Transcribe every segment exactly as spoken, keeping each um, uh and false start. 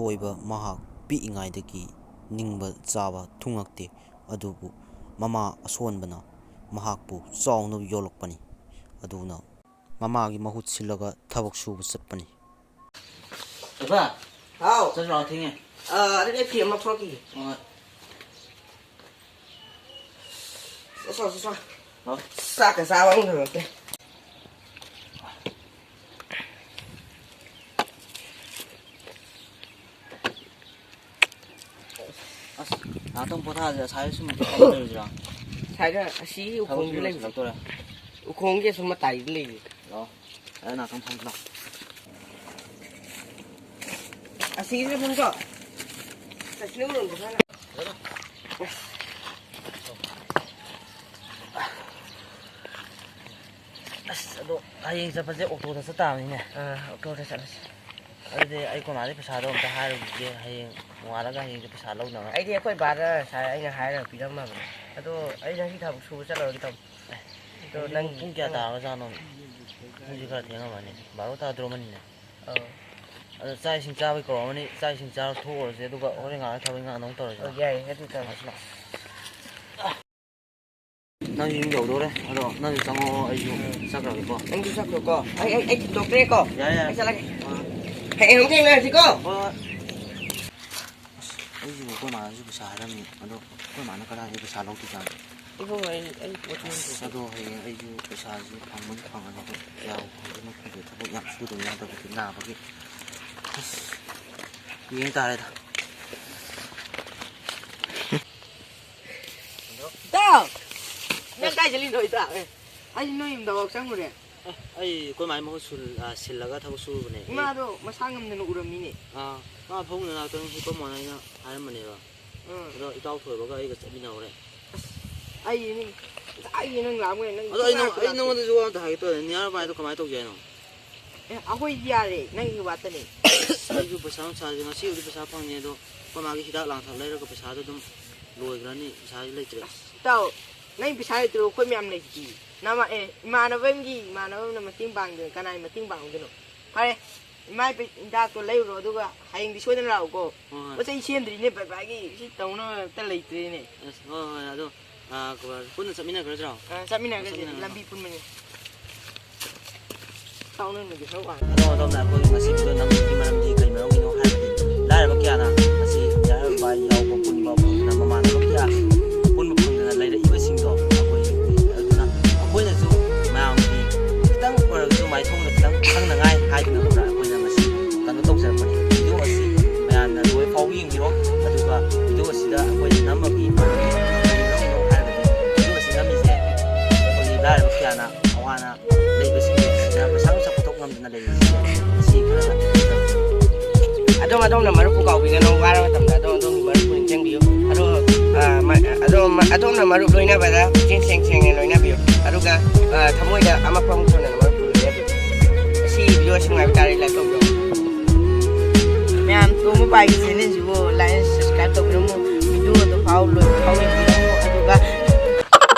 ꯑꯣꯏꯕ ꯃꯍꯥꯛ ꯄꯤꯛꯏꯉꯩꯗꯒꯤ ꯅꯤꯡꯕ ꯆꯥꯕ ꯊꯨꯡꯉꯛꯇꯦ꯫ ꯑꯗꯨꯕꯨ ꯃꯃꯥ ꯑꯁꯣꯟꯕꯅ ꯃꯍꯥꯛꯄꯨ ꯆꯥꯎꯅꯕ ꯌꯣꯛꯂꯛꯄꯅꯤ꯫ ꯑꯗꯨꯅ ꯃꯃꯥꯒꯤ ꯃꯍꯨꯠ ꯁꯤꯜꯂꯒ ꯊꯕꯛ ꯁꯨꯕ ꯆꯠꯄꯅꯤ꯫ ꯏꯄꯥ! ꯍꯥꯎ꯫ ꯆꯠꯂꯨ ꯂꯥꯛꯑꯣ, ꯊꯦꯡꯉꯦ꯫ ꯑ, ꯑꯗꯨꯗꯤ ꯑꯩ ꯐꯤ ꯑꯃ ꯐꯣꯠꯈꯤꯒꯦ꯫ ꯍꯣꯏ꯫ ꯆꯠꯁꯣ, ꯆꯠꯁꯣ꯫ ꯍꯣꯏ꯫ ꯆꯥꯛꯀ ꯆꯥꯕ ꯑꯃ ꯈꯪꯉꯛꯇꯦ꯫ ꯑꯁ, ꯉꯥꯛꯇꯪ ꯄꯣꯊꯥꯁꯦ꯫ ꯑꯁꯥꯏꯗ ꯁꯨꯝ ꯂꯩꯔꯨꯁꯤꯔꯣ? ꯁꯥꯏꯗ ꯑꯁꯤꯒꯤ ꯊꯕꯛꯁꯨ ꯎꯈꯣꯡꯗ ꯂꯩꯕꯁꯦ꯫ ꯂꯣꯏꯁꯤꯜꯂꯛꯇꯣꯔꯦ꯫ ꯎꯈꯣꯡꯒꯤ ꯑꯁꯨꯝ ꯃꯇꯥꯏꯗ ꯂꯩꯕꯁꯦ꯫ ꯂꯥꯛꯑꯣ꯫ ꯑꯗ ꯉꯥꯛꯇꯪ ꯐꯝꯁꯤ ꯂꯥꯛꯑꯣ꯫ ꯑꯁꯤꯒꯤꯁꯤꯗ ꯐꯝꯁꯣ꯫ ꯑꯁꯤꯅ ꯎꯔꯝꯗ꯭ꯔꯣ ꯈꯔ? ꯑꯁ, ꯑꯗꯣ ꯍꯌꯦꯡ ꯆꯠꯄꯁꯦ ꯑꯣꯇꯣꯗ ꯆꯠ ꯇꯥꯕꯅꯤꯅꯦ꯫ ꯑꯥ, ꯑꯣꯇꯣꯗ ꯆꯠꯂꯁꯤ꯫ ꯑꯗꯨꯗꯤ ꯑꯩ ꯑꯩꯈꯣꯏ ꯃꯥꯗꯩ ꯄꯩꯁꯥꯗꯣ ꯑꯝꯇ ꯍꯥꯏꯔꯨꯈꯤꯒꯦ, ꯍꯌꯦꯡ ꯅꯣꯡꯉꯥꯜꯂꯒ ꯍꯌꯦꯡꯁꯦ ꯄꯩꯁꯥ ꯂꯧꯅꯕ꯫ ꯑꯩꯗꯤ ꯑꯩꯈꯣꯏ ꯕꯥꯗ ꯉꯁꯥꯏ ꯑꯩꯅ ꯍꯥꯏꯔꯒ ꯄꯤꯔꯝꯃꯕꯅꯦ꯫ ꯑꯗꯣ ꯑꯩ ꯉꯁꯤ ꯊꯕꯛ ꯁꯨꯕ ꯆꯠꯂꯔꯣꯏꯒꯦ ꯇꯧꯕ꯫ ꯑꯗꯣ ꯍꯧꯖꯤꯛ ꯅꯪ ꯄꯨꯡ ꯀꯌꯥ ꯇꯥꯔꯕꯖꯥꯠꯅꯣ? ꯄꯨꯡꯁꯤ ꯈꯔ ꯊꯦꯡꯉꯝꯃꯅꯤ, ꯕꯥꯔꯣ ꯇꯥꯗ꯭ꯔꯣꯃꯅꯤꯅꯦ꯫ ꯑꯧ꯫ ꯑꯗꯣ ꯆꯥꯛ ꯏꯁꯤꯡ ꯆꯥꯕꯩ ꯀꯧꯔꯝꯃꯅꯤ, ꯆꯥꯛ ꯏꯁꯤꯡ ꯆꯥꯔ ꯊꯣꯛꯎꯔꯁꯦ, ꯑꯗꯨꯒ ꯍꯣꯔꯦꯟ ꯉꯥꯏꯍꯥꯛ ꯊꯕꯛ ꯏꯪꯈꯥꯡ ꯑꯃꯨꯛ ꯇꯧꯔꯁꯦ꯫ ꯑꯣ, ꯌꯥꯏꯌꯦ, ꯑꯗꯨ ꯇꯧꯔꯁꯤ꯫ ꯂꯥꯛꯑꯣ, ꯂꯥꯛꯑꯣ꯫ ꯅꯪꯁꯨ ꯌꯨꯝ ꯌꯧꯗꯧꯔꯦ꯫ ꯑꯗꯣ ꯅꯪꯁꯨ ꯆꯪꯉꯛꯑꯣ, ꯑꯩꯁꯨ ꯆꯠꯈ꯭ꯔꯒꯦꯀꯣ꯫ ꯅꯪꯁꯨ ꯆꯠꯈ꯭ꯔꯣꯀꯣ꯫ ꯑꯩ, ꯑꯩ, ꯑꯩ ꯊꯤꯟꯗꯣꯛꯇ꯭ꯔꯦꯀꯣ꯫ ꯌꯥꯔꯦ, ꯌꯥꯔꯦ꯫ ꯑꯩ ꯆꯠꯂꯒꯦ꯫ ꯑꯥ꯫ ꯍꯌꯦꯡ ꯑꯃꯨꯛ ꯊꯦꯡꯅꯔꯁꯤꯀꯣ꯫ ꯍꯣꯏ, ꯍꯣꯏ꯫ ꯑꯁ, ꯑꯩꯁꯤꯕꯨ ꯑꯩꯈꯣꯏ ꯃꯥꯗꯁꯨ ꯄꯩꯁꯥ ꯍꯥꯏꯔꯝꯃꯤ꯫ ꯑꯗꯣ ꯑꯩꯈꯣꯏ ꯃꯥꯅ ꯀꯗꯥꯏꯗꯒꯤ ꯄꯩꯁꯥ ꯂꯧꯗꯣꯏꯖꯥꯠꯅꯣ? ꯏꯕꯨꯡꯉꯣ, ꯑꯩ, ꯑꯩ ꯄꯣꯠ ꯑꯁ, ꯌꯣꯟꯗꯣꯏꯁꯦ꯫ ꯑꯗꯣ ꯍꯌꯦꯡ ꯑꯩꯁꯨ ꯄꯩꯁꯥꯁꯦ ꯐꯪꯕꯗꯤ ꯐꯪꯉꯅꯤ, ꯑꯗꯣ ꯀꯌꯥꯕꯨ ꯐꯪꯗꯣꯏꯅꯣ ꯈꯪꯗꯦ꯫ ꯊꯕꯛ ꯌꯥꯝ ꯁꯨꯗꯕ ꯌꯥꯗꯕꯒꯤ ꯅꯥꯕꯒꯤ꯫ ꯑꯁ, ꯌꯦꯡ ꯇꯥꯔꯦꯗ꯫ ꯏꯇꯥꯎ! ꯅꯪ ꯀꯥꯏ ꯆꯠꯂꯤꯅꯣ, ꯏꯇꯥꯎ? ꯑꯦ, ꯑꯩ ꯅꯣꯏ ꯌꯨꯝꯗ ꯋꯥꯛ ꯆꯪꯉꯨꯔꯦ꯫ ꯑꯦ, ꯑꯩ ꯑꯩꯈꯣꯏ ꯃꯥꯏ ꯃꯍꯨꯠ ꯁꯨꯜ-, ꯑ, ꯁꯤꯜꯂꯒ ꯊꯕꯛ ꯁꯨꯔꯨꯕꯅꯦ꯫ ꯏꯃꯥꯗꯣ ꯃꯁꯥ ꯉꯝꯗꯅ ꯎꯔꯝꯃꯤꯅꯦ꯫ ꯑꯥ, ꯃꯥ ꯐꯃꯨꯡꯗ ꯉꯥꯛꯇꯪ ꯍꯤꯞꯄꯝꯃꯣꯅ ꯑꯩꯅ ꯍꯥꯏꯔꯝꯕꯅꯦꯕ꯫ ꯎꯝ꯫ ꯑꯗꯣ ꯏꯇꯥꯎ ꯊꯣꯏꯕꯒ ꯑꯩꯒ ꯆꯠꯃꯤꯟꯅꯧꯔꯦ꯫ ꯑꯁ, ꯑꯩ ꯅꯤꯡ-, ꯑꯩ ꯅꯪ ꯂꯥꯛꯑꯝꯒꯅꯤ, ꯅꯪ ꯑꯗꯣ ꯑꯩ ꯅꯪ-, ꯁꯨꯡꯂꯥꯛꯁꯨ ꯑꯩ ꯂꯥꯛꯇꯦ꯫ ꯅꯪꯉꯣꯟꯗꯁꯨ ꯋꯥ ꯑꯝꯇ ꯍꯥꯏꯒꯦ ꯇꯧꯔꯦ꯫ ꯅꯤꯌꯥꯔ ꯕꯥꯏꯗꯣ ꯀꯃꯥꯏꯅ ꯇꯧꯁꯦ ꯍꯥꯏꯅꯣ? ꯑꯦ, ꯑꯩꯈꯣꯏꯗꯤ ꯌꯥꯔꯦ, ꯅꯪꯒꯤ ꯋꯥꯇꯅꯦ꯫ ꯑꯩꯁꯨ ꯄꯩꯁꯥ ꯅꯨꯡꯁꯥꯁꯦ ꯉꯁꯤꯕꯨꯗꯤ ꯄꯩꯁꯥ ꯐꯪꯉꯦ, ꯑꯗꯣ ꯑꯩꯈꯣꯏ ꯃꯥꯒꯤ ꯍꯤꯗꯥꯛ ꯂꯥꯡꯊꯛ ꯂꯩꯔꯒ ꯄꯩꯁꯥꯗꯣ ꯑꯗꯨꯝ ꯂꯣꯏꯈ꯭ꯔꯅꯤ, ꯄꯩꯁꯥꯁꯨ ꯂꯩꯇ꯭ꯔꯦ꯫ ꯑꯁ, ꯏꯇꯥꯎ, ꯅꯪ ꯄꯩꯁꯥ ꯂꯩꯇ꯭ꯔꯣ? ꯑꯩꯈꯣꯏ ꯃꯌꯥꯝ ꯂꯩꯁꯤꯗꯤ꯫ ꯅꯃ-, ꯑꯦ, ꯏꯃꯥꯟꯅꯕ ꯑꯃꯒꯤ ꯏꯃꯥꯟꯅꯕ ꯑꯃꯅ ꯃꯇꯦꯡ ꯄꯥꯡꯗꯅ ꯀꯅꯥꯏ ꯃꯇꯦꯡ ꯄꯥꯡꯉꯨꯗꯣꯏꯅꯣ? ꯐꯔꯦ, ꯏꯃꯥ ꯏꯄꯦ ꯍꯤꯗꯥꯛꯇꯣ ꯂꯩꯔꯨꯔꯣ, ꯑꯗꯨꯒ ꯍꯌꯦꯡꯗꯤ ꯁꯣꯏꯗꯅ ꯂꯥꯛꯎꯀꯣ꯫ ꯍꯣꯏ, ꯍꯣꯏ꯫ ꯄꯣꯠ ꯆꯩ ꯁꯦꯝꯗ꯭ꯔꯤꯅꯦ, ꯕꯕꯥꯒꯤ ꯁꯤ ꯇꯧꯅꯕ ꯑꯝꯇ ꯂꯩꯇ꯭ꯔꯦꯅꯦ꯫ ꯑꯁ, ꯍꯣꯏ, ꯍꯣꯏ, ꯑꯗꯣ, ꯑꯥ, ꯀꯣ-, ꯄꯨꯟꯅ ꯆꯠꯃꯤꯟꯅꯈ꯭ꯔꯁꯤꯔꯣ? ꯑꯥ, ꯆꯠꯃꯤꯟꯅꯈ꯭ꯔꯁꯤ, ꯆꯠꯃꯤꯟꯅꯈ꯭ꯔꯁꯤ꯫ ꯂꯝꯕꯤ ꯄꯨꯟꯕꯅꯤ꯫ ꯇꯥꯎꯅ ꯃꯤꯒꯤ ꯁꯔꯨꯛ ꯋꯥꯡ꯫ ꯑꯗꯣ ꯑꯗꯣꯝꯅ ꯑꯩꯈꯣꯏꯒꯤ ꯉꯁꯤ ꯚꯤꯗꯤꯑꯣ ꯅꯝꯕꯒꯤ ꯃꯔꯝꯗꯤ ꯀꯔꯤ ꯃꯔꯝꯒꯤꯅꯣ ꯍꯥꯏꯔꯕꯗꯤ, ꯂꯥꯏꯔꯕ ꯀꯌꯥꯅ ꯉꯁꯤ ꯌꯥꯏꯐ ꯌꯥꯏꯐ ꯌꯥꯎꯕ ꯄꯨꯟꯕ ꯐꯪꯗꯅ, ꯃꯃꯥꯟꯅꯕ ꯀꯌꯥ ꯄꯨꯟꯕ ꯐꯪꯗꯅ ꯂꯩꯔꯛꯏꯕꯁꯤꯡꯗꯣ ꯑꯩꯈꯣꯏ, ꯑꯗꯨꯅ ꯑꯩꯈꯣꯏꯅꯁꯨ ꯃꯌꯥꯝꯒꯤ ꯈꯤꯇꯪ ꯑꯣꯏꯔꯒꯁꯨ ꯃꯥꯏꯊꯣꯡꯗ ꯈꯤꯇꯪ ꯈꯪꯅꯉꯥꯏ ꯍꯥꯏꯗꯅ ꯑꯩꯈꯣꯏꯅ ꯉꯁꯤ ꯀꯩꯅꯣ ꯇꯧꯖꯔꯛꯄꯅꯤ꯫ ꯚꯤꯗꯤꯑꯣ ꯑꯁꯤ ꯃꯌꯥꯝꯅ ꯂꯣꯏ ꯐꯥꯎꯕ ꯌꯦꯡꯕꯤꯔꯣ꯫ ꯑꯗꯨꯒ ꯚꯤꯗꯤꯑꯣ ꯑꯁꯤꯗ ꯑꯩꯈꯣꯏꯅ ꯅꯝꯕꯒꯤ ꯃꯔꯝꯗꯤ ꯀꯔꯤꯒꯤꯅꯣ ꯍꯥꯏꯔꯒꯗꯤ, ꯚꯤꯗꯤꯑꯣ ꯑꯁꯤ ꯅꯝꯃꯤꯁꯦ ꯑꯩꯈꯣꯏꯒꯤ ꯂꯥꯏꯔꯕ ꯀꯌꯥꯅ ꯑꯋꯥꯅ ꯂꯩꯕꯁꯤꯡ ꯑꯁꯤꯅ ꯄꯩꯁꯥ ꯅꯨꯡꯁꯥ ꯄꯨꯊꯣꯛ ꯉꯝꯗꯅ ꯂꯩꯔꯤꯕꯁꯤꯡ ꯑꯁꯤ ꯈꯔ ꯑꯗꯣꯝ ꯑꯗꯣꯝꯅ ꯃꯔꯨꯞꯄꯨ ꯀꯥꯎꯕꯤꯒꯅꯨ, ꯋꯥꯔꯕ ꯃꯇꯝꯗ ꯑꯗꯣꯝ ꯑꯗꯣꯝꯒꯤ ꯃꯔꯨꯞꯄꯨ ꯅꯤꯡꯁꯤꯡꯕꯤꯌꯨ꯫ ꯑꯗꯣ, ꯑ, ꯃ-, ꯑꯗꯣꯝ, ꯑꯗꯣꯝꯅ ꯃꯔꯨꯞ ꯂꯣꯏꯅꯕꯗ ꯄꯨꯛꯆꯦꯜ ꯁꯦꯡ ꯁꯦꯡꯅ ꯂꯣꯏꯅꯕꯤꯌꯨ꯫ ꯑꯗꯨꯒ, ꯑ, ꯊꯃꯣꯏꯗ ꯑꯃꯐꯥꯎ ꯁꯣꯟꯅꯅ ꯃꯔꯨꯞꯄꯨ ꯂꯣꯏꯅꯕꯤꯌꯨ꯫ ꯁꯤ ꯚꯤꯗꯤꯑꯣ ꯑꯁꯤ ꯅꯨꯡꯉꯥꯏꯕ ꯇꯥꯔꯗꯤ like ꯇꯧꯕꯤꯌꯨ꯫ ꯃꯌꯥꯝ ꯇꯣꯝꯕ ꯄꯥꯏꯒꯤ ꯆꯦꯅꯦꯜꯁꯤꯕꯨ like and subscribe ꯇꯧꯕꯤꯔꯝꯃꯨ꯫ ꯚꯤꯗꯤꯑꯣꯗꯣ ꯐꯥꯎ ꯂꯣꯏ ꯐꯥꯎ ꯌꯦꯡꯕꯤꯔꯝꯃꯨ꯫ ꯑꯗꯨꯒ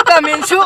comment ꯁꯨ